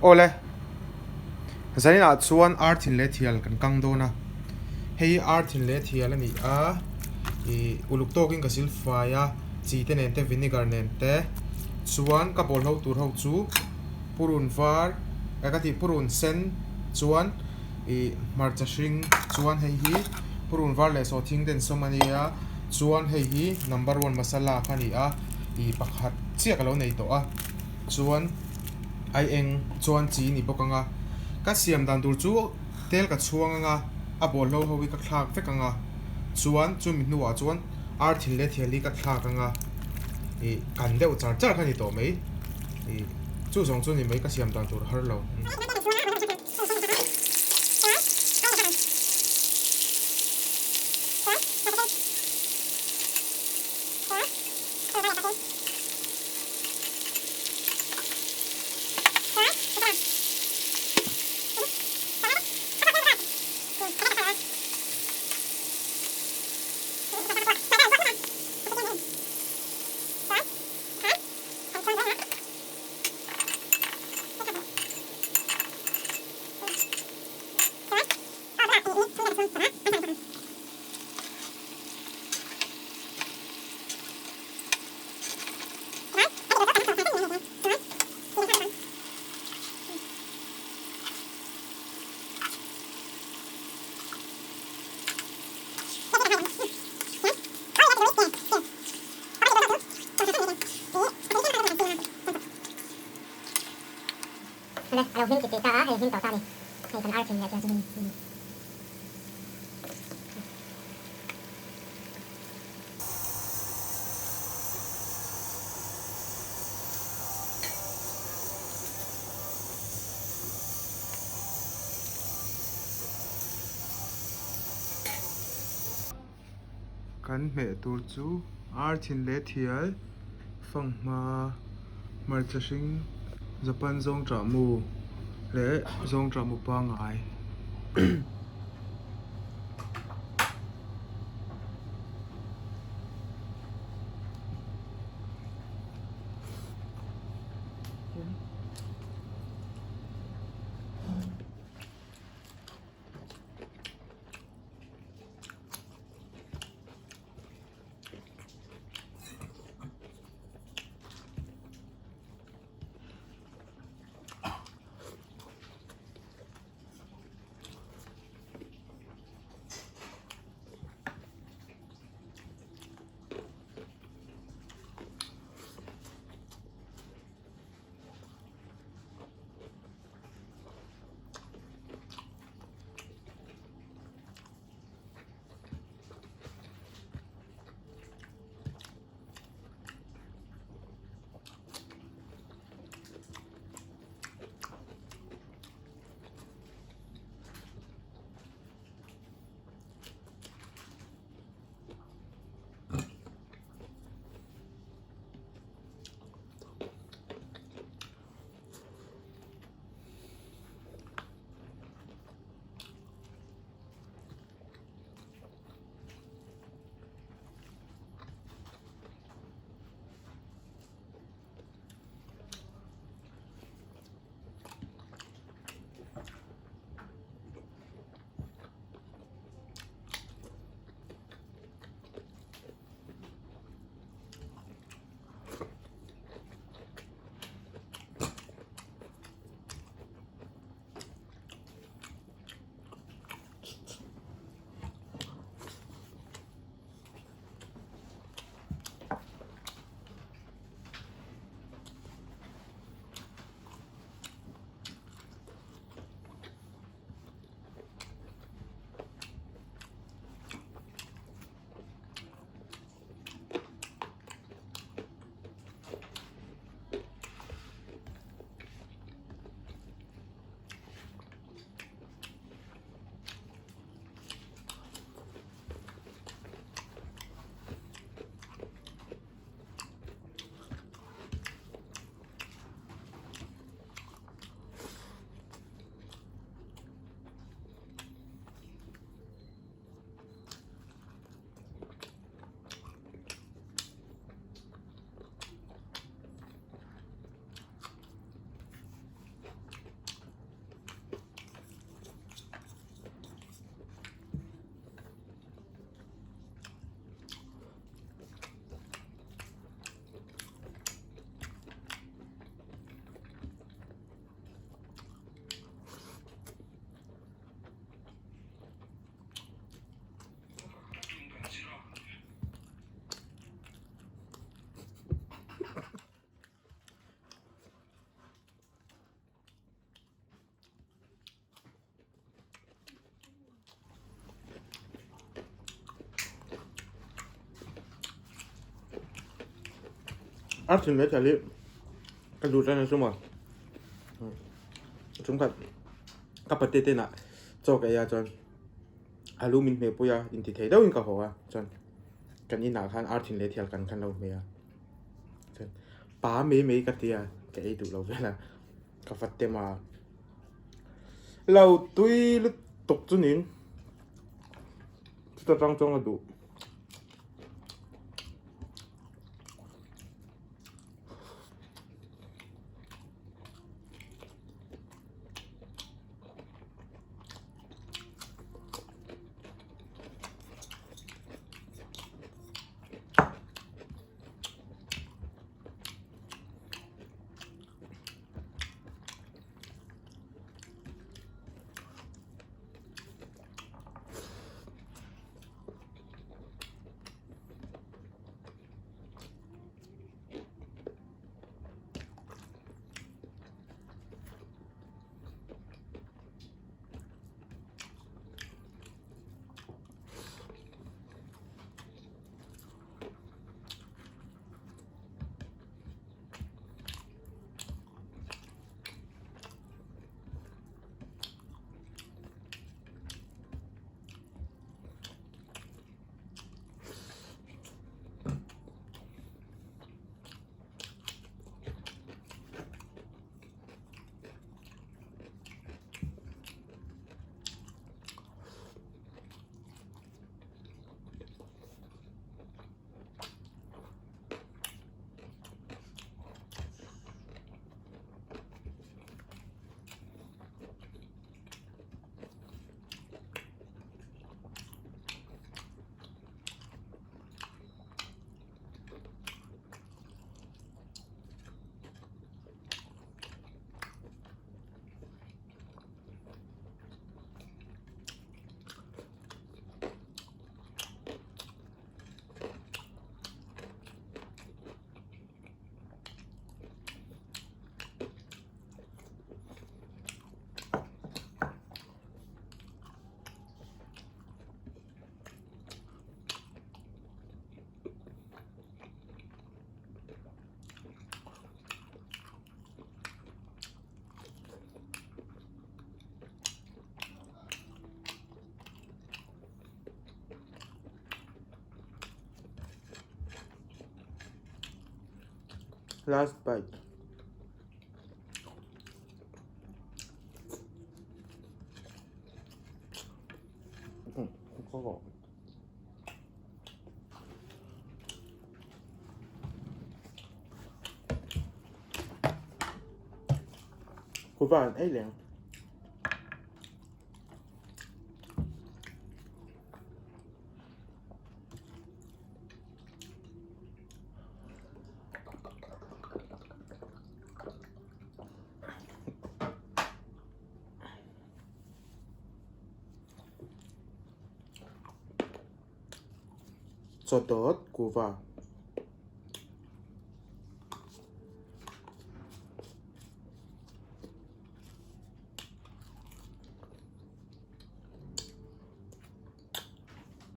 Awle, zaninah chuan ar thin leh thial kan kang dawn a, hei hi ar thin leh thial a ni a, ih uluk tawkin ka silfai a, chi te nen te vinegar nen te chuan ka bawlhlo tur ho chu purun var eh ka tih purun sen chuan ih hmarcha hring chuan hei hi purun var leh sawhthing den sawm a nia chuan hei hi number one masala kha a ni a ih pakhat chiah ka lo nei tawh a chuan ai eng chuan chi ni bawk ang a ka siam dan tur chu tel ka chhuang ang a a bawlhlo ho hi ka thlak vek ang a chuan chumi hnuah chuan ar thin leh thial hi ka thlak ang a ih kan deuh char char kha a ni tawh mai ih chu zawng chu ni mai ka siam dan tur har lo. Awle, a lo hmin titih ta a, hei hmin tawh ta a ni. Hei kan ar thin leh chiang chu hmin. Kan hmeh tur chu ar thin leh thial fanghma hmarcha hring Japan zawng tah mu leh zawng tah mu pangngai. A thin leh thel hi ka duh tlan a sum a, chungkhat ka pate te inah chaw ka ei a chuan alu min hmeh pui a inti thei deuhin ka haw a chuan kan inah khan ar thin leh thial kan khan lo hmeh a chuan pa mai mai ka ti a ka ei duh lo vel a ka va tem a lo tui lutuk chu niin chuta tang chuan ka duh. Last bite. Kuva an ei leng. Chaw dawt kuva.